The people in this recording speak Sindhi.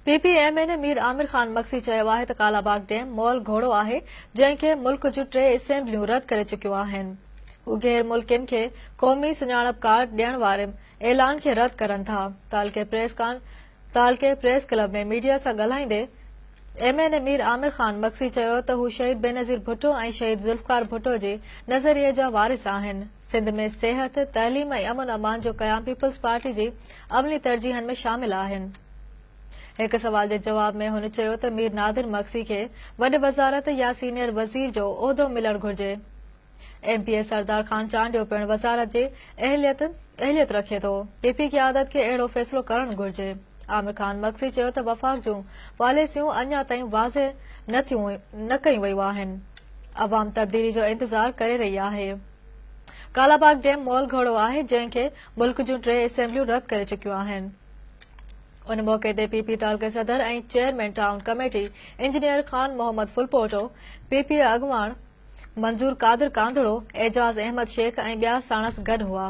P P M N A Mir Amir Khan Magsi چيو آهي ته ڪالاباغ ڊيم مئل گهوڙو آهي، جنهن کي ملڪ جون ٽي اسيمبليون رد ڪري چڪيون آهن. هو غير ملڪين کي قومي سڃاڻپ ڪارڊ ڏيڻ واري اعلان کي رد ڪرن ٿا. تعلقي پريس تعلقي پريس ڪلب ۾ ميڊيا سان ڳالهائيندي M N A Mir Amir Khan Magsi چيو ته هو شهيد بينظير ڀٽو ۽ شهيد ذوالفقار ڀٽو جي نظريي جا وارث آهن. سنڌ ۾ صحت، تعليم ۽ امن امان جو قيام پيپلز پارٽي جي عملي ترجيحن ۾ شامل آهن. هڪ سوال جي جواب ۾ هن چيو ته مير نادر مگسي کي وڏ وزارت يا سينيئر وزير جو عهدو ملڻ گهرجي. M P A Sardar Khan Chandio پڻ وزارت جي اهليت اهليت رکي ٿو. پي پي قيادت کي اهڙو فيصلو ڪرڻ گهرجي. عامر خان مگسي چيو ته وفاق جون پاليسيون اڃا تائين واضح نه ٿيون نه ڪيون ويون آهن. عوام تبديلي جو انتظار ڪري رهي آهي. ڪالاباغ ڊيم مئل گهوڙو آهي جنهن کي ملڪ جون ٽي اسيمبليون رد ڪري چڪيون آهن. ان موقعي تي پي پي تعلقي صدر ۽ chairman town committee engineer Khan Muhammad Phulpoto, P P اڳواڻ منظور قادر ڪانڌڙو، اعجاز احمد شيخ ۽ ٻيا ساڻس گڏ هئا.